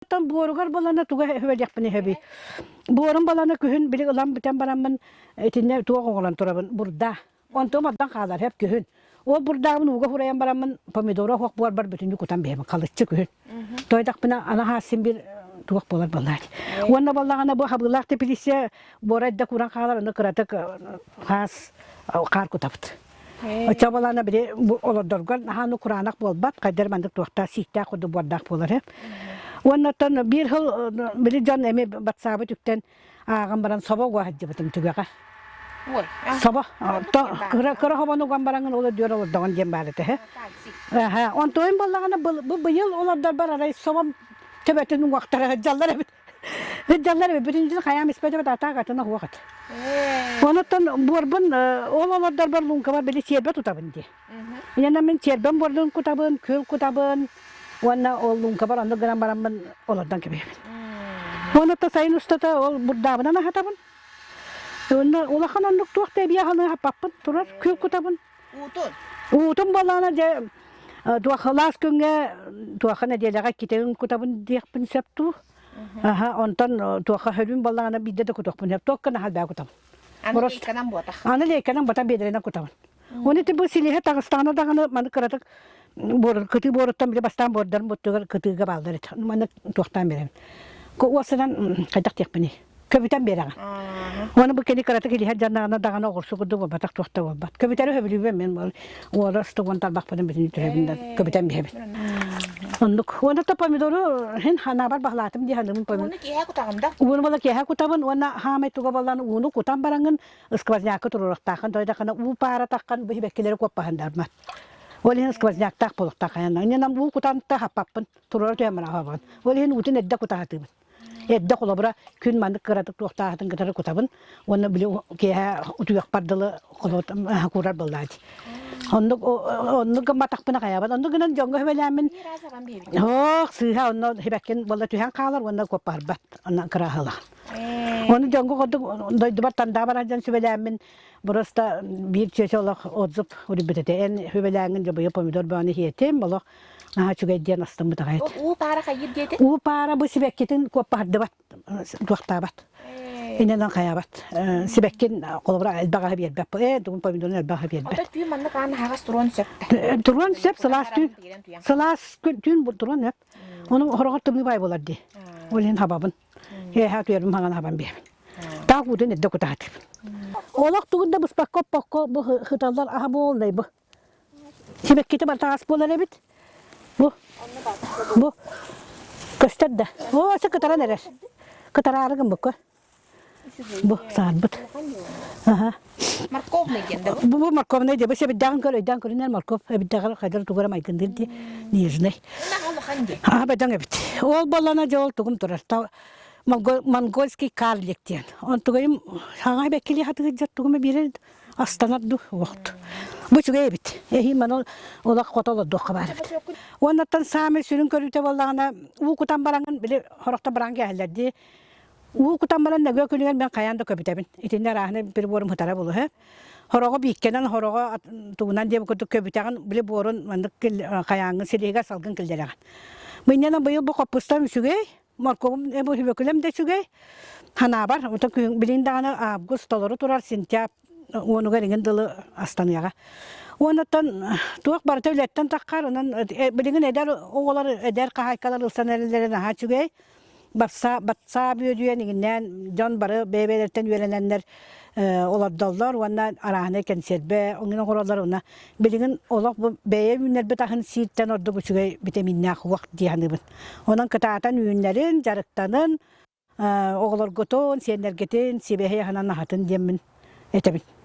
Оттон буоругар балана туга эһэбэлиэхпин эһэбий. Буорум балана күһүн били ылан бүтэн бараммын итиннэ туох оҥорон турабын бурда. Онтум ордон хаалар хөп күһүн. Ол бурдаабын ууга хурайан бараммын помидора оһох буорбар бүтүннүү кутан биһэбин халыччы күһүн. Тойдахпына ана хаассын бир туох буолар баллаат. Уонна баллаҕана бу хабыылаах теплица буора эрдэ куран хаалар ону кыратык хаас хаар кутабыт. Оччо били бу олордоргор наһаа кураанах буолбат, хайдар маннык туохтаах сииктээх курдук буордаах буолар ээ. Уонна оттон биир сыл били дьон эми батсаабыт үктэн ааҕан баран собо уга сылдьыбытым түгэҕэ. Ой, Собо. Кыра кыра хобону уган бараҥын ол өдүөр олордоҕун диэн баар этэ. Аха, онтуойум буоллаҕына бу быйыл олордорбор арай собом төбөтүн уҥуохтара сылдьаллар эбит. Сылдьаллар эбит, бүтүннүү хайаам испэт эбит, атаак атына суох этэ. Онуттан буорбун ол олордорбор луҥкабар били сиэрбэ тутабын дии. Инэнэ мин сиэрбэм буордун кутабын, күл кутабын уонна ол луҥкабар оннук гынан бараммын олордон кэбиһэбин. Онуттан сайын устата ол бурдаабынан аһатабын. Уонна улахан оннук туох да эбии аһылыгы аһаппаппын, турар күл кутабын. Уутун? Уутун буоллаҕына дьэ туох лаас күҥҥэ туохха нэдиэлэҕэ иккитин кутабын диэхпин сөп дуу. Аха, онтон туохха хөрүн буоллаҕына биирдэ да кутуохпун сөп. Туох гына халбаа кутабын. Аны лейканан буотах. Аны лейканан буотах биэдэрэнэн кутабын. Оны бу силиһэ таҕыстаҕына даҕаны маны кыратык кытыы буоруттан били бастаан буордарын буттугар кытыыга бааллар этэ. Маны туохтаан биэрэбин. Уосанан хайдах диэхпиний? Көбүтэн биэрэҕин. Уонна бу кини кыратык илиһэр дьаннаҕына даҕаны оҕурсу курдук буолбатах туох да буолбат. Көбүтэри сөбүлүүбүн мен уола ыстыгын тарбахпытын бүтүн түһэбин да көбүтэн биһэбин. Оннук. Уонна то помидору хин ханаабар баһылаатым дии саныыбын помидор. Ууну киэһэ кутаҕын да? Ууну буола киэһэ кутабын уонна хаамай туга буоллан ууну кутан бараҥын сквознякка туруорахтааххын тойдахына уу паара таххан бу сибэккилэри куоппаһындармат. Ол иһин сквозняктаах буолуохтаах хайанна. Иннинэн уу кутан та хаппаппын туруора түһэн баран хабабын. Ол иһин уутун эрдэ кутаһатыыбын. Эрдэ холобура күн маннык кыратык туохтааһытын кытары кутабын уонна били киэһэ утуйахпар дылы куурар буоллаа дии. Оннук оннук гымматахпына хайаабат. Оннук гынан дьоҥҥо сүбэлээммин ох сыыһа онно сибэккин буолла түһэн хаалар уонна куоппарбат онно кыраһылаах. Ону дьоҥҥо курдук дойдубар тандаа баран дьон сүбэлээммин просто биир чүөчэ олох отзыв урбит этэ. Эн сүбэлээҥҥин дьобуйа помидор бөҕөнү иһиэтим олох наһаа үчүгэй диэн астыммыт аҕай этэ. Уу паара хайыыр диэтин? Уу паара бу сибэккитин куоппаһырдыбат, туохтаабат. Иннинэн хайаабат. Сибэккин холобура элбэх аһы биэрбэт. Ээ, тугун помидорун элбэх аһы биэрбэт. Ото түүн маннык аан аһаҕас туруон сөп. Туруон сөп, сылаас түүн. Сылаас түүн туруон сөп. Ону хороҕор тымныы баай буолар дии. Ол иһин хабабын. Киэһэ утуйарбын хаҥан хабан биэрэбин. Таах уутун эрдэ кутаатыбын. Олох тугун да быспакка оппокко бу хыталлар аһа буоллай бу. Сибэккитэ барыта ас буолар эбит. Бу бу көстөр да. Оо, өссө кытаран эрэр. Кытараары гыммыкка. Бу саарбыт. Аха. Морковный диэн да бу? Бу морковный диэн. Бу сэбирдэҕин көр, өйдөөн көрүнэр морковь. Эбирдэҕэр хайдах тугара майгындыыр дии. Нежный. Улахан дии. Аха бөдөҥ эбит. Ол буоллана дьэ ол тугум турар. Монгольский карлик диэн. Онтугайым хаҥа бэккили хатыгырдьар тугума биэрэр астанар ду уохт. Бу үчүгэй эбит. Эһии маны олох хото олордуохха баар эбит. Уоннаттан саамай сүрүн көрүүтэ буоллаҕына уу кутан бараҥын били хорохто баран кээһэллэр дии. Уу кутан баран нөҥүө күнүгэр мен хайаан да көбүтэбин. Итиннэ арааһына приборум ытара булуһа. Хороҕо бииккэнэн хороҕо тугунан диэбит курдук көбүтэҕин били буорун маннык хайааҥҥын силиһигэр салгын киллэрэҕин. Мынньанан быйыл бу хоппустам үчүгэй, моркуобум сүбөкүлэм да үчүгэй. Ханаабар, отон күһүн билин даҕаны август толору турар сентябрь уонугар иҥин дылы астаныаҕа. Уоннаттан туох барыта үлэттэн таххар, онон билигин эдэр оҕолор, эдэр хаһаайкалар ылсан эрэллэрэ наһаа үчүгэй. Барса, батсаап үөдүйэн иҥиннээн дьон бары бэйэ-бэйэлэриттэн үөрэнэннэр олордоллор уонна арааһынай кэнсиэрбэ оҥин оҥороллор уонна билигин олох бу бэйэ үүннэрбит аһын сииртэн ордук үчүгэй битэмииннээх уох дии саныыбын. Онон кытаатан үүннэрин, дьарыктанын, оҕолоргутун, сиэннэргитин сибэһи аһынан аһатын диэммин этэбин.